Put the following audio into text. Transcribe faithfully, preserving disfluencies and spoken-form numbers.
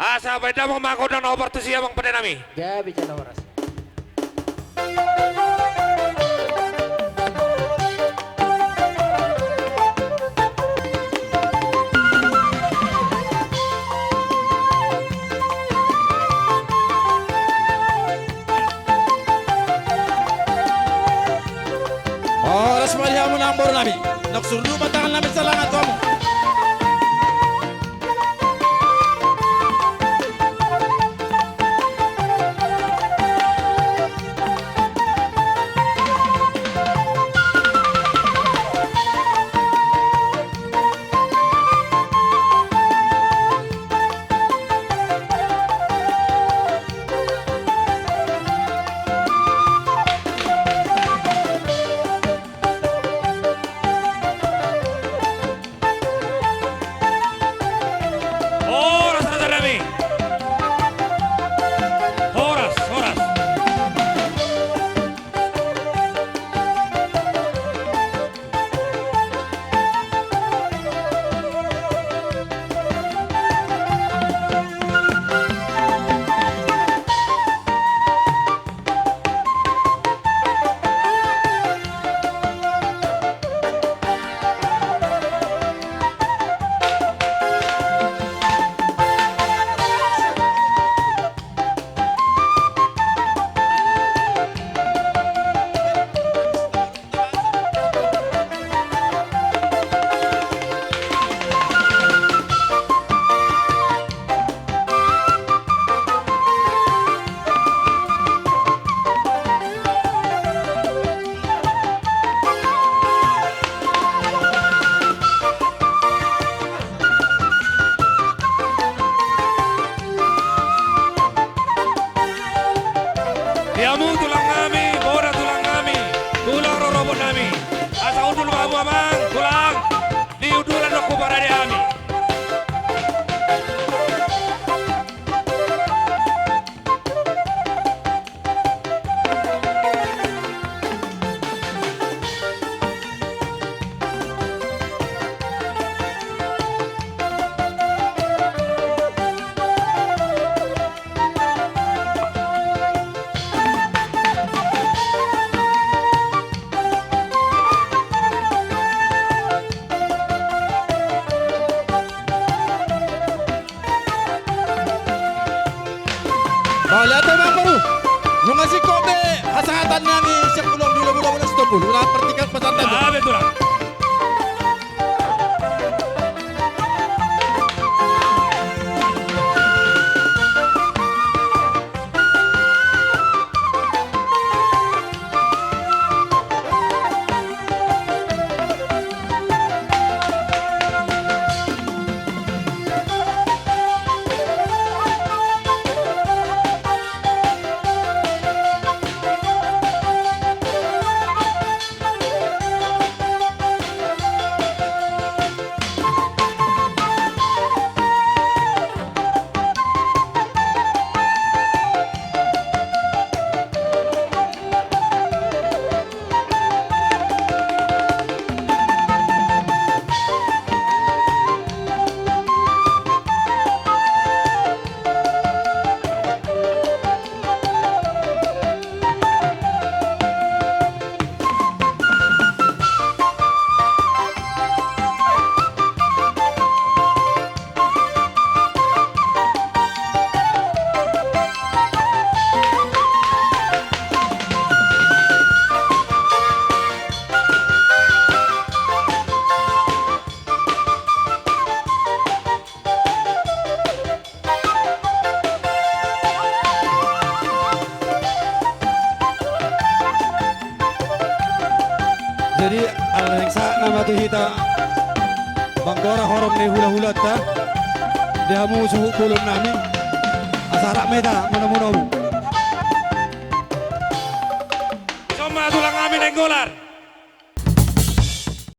Asa baen damang ma gondang na hombar tusi, amang pande nami. Gabe jala horas. Horas ma di hamu namboru nami. Nunga suru ma tangan nami salangan tu hamu. Horas, raja nami. Horas, horas. Di hamu tulang nami, bona tulang nami, tulang rorobot nami. Asa hundul ma hamu amang tulang, di hundulan do huparade hami. Mauliate ma amang boru. Nunga singkop be hasangatan nami sian Pulo di Pulo Pulo Sitompul. Udah pertigaan pasantan. Ah, betul lah. Jadi, ala naeng sahat nama tu hita manggora horong ni hulahulanta, di hamu suhut bolon nami, asa rap ma hita manomunomu. Ison ma tulang nami Nainggolan.